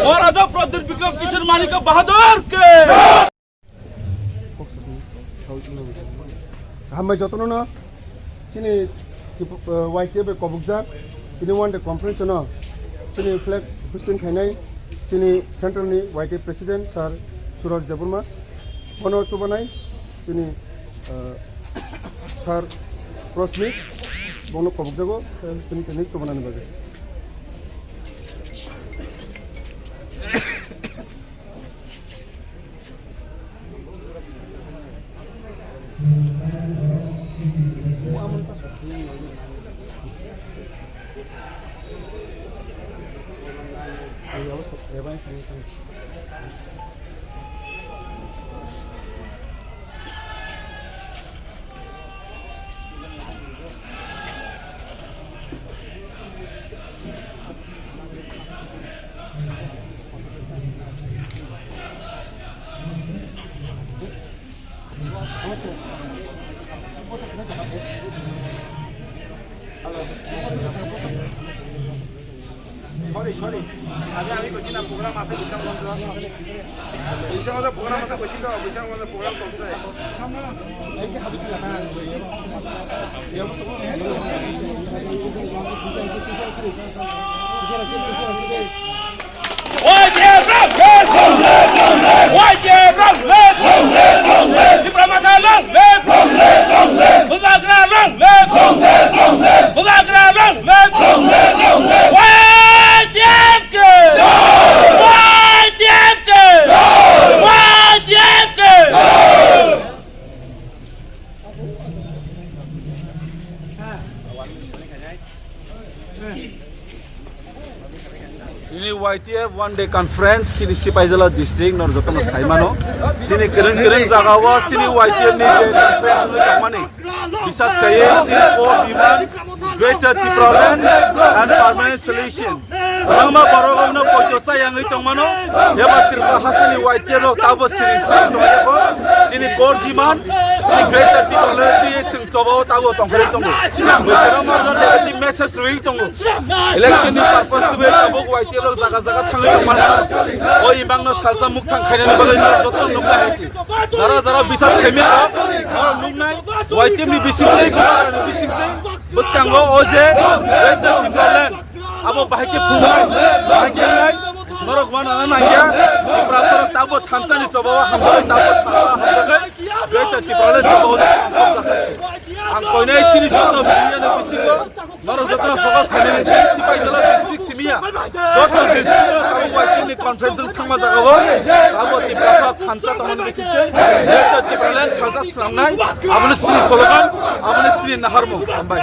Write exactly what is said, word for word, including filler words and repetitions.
Maharaja প্রদ্যুৎ বিক্রম Kishore মানিক্য Bahadur K. Hambai jotono no chini Y T F bai kobokjak, chini one day conference no chini flag hoisting khainai chini central ni Y T F president sir Suraj Debbarma, bono chubanai chini, uh, sir Prosmit, bono kobokjago flag hoisting khainai chubanani bagwi. Sorry, sorry. Abe ami kochi na program ase, bisa ngonjo. Bisa ngonjo program ase, kochi to, bisa ngonjo program to ase. Y T F long live! Y T F long live! Tipra Motha long live! Bubagra long live! Bubagra long live! Y T F ke! Y T F ke! Y T F ke! Ini Y T F one day conference, sini Sipaijala district, nor jotono saimano. Sini kereng kereng jaga o, sini Y T F ni day conference ni tongmani. Bisas kaiye, sini ko biman, Greater Tipraland and permanent solution. Bangma borok rokno poito sa yangwi tongmano. Eba Tripura hasteni Y T F rok tabo siri siri tongmani ko. Sini core demand, sini Greater Tipraland twi sing chobo tabo tongkhari tongo. Boikorok no negative message rwi tongo. Election ni purpose twi tabuk Y T F rok jaga jaga thangwi tongmano. O imang no salsa muk thang khainani bagwi no joto nukna hai. Jara jara bisas khaimya, oro nuknai, Y T F ni bising tei, bising tei, bwskango o je, Greater Tipraland. Abo bahai khe phungnai, bahai khe nai, norok wana na nangya, Tiprasa rok tabo thansa ni choba o hamjagwi, tabo thansa hamjagwi, Greater Tipraland choba o hamjagwi. Ang koinai sini joto media ni bisingo, norok joto focus khainani, Sipaijala district simiya, joto district o tabo Y T F ni conference thangma jaga o, tabo Tiprasa thansa tongmani bising tei, Greater Tipraland salsa swnamnai, aboni sini slogan, aboni sini naharmung. Hambai.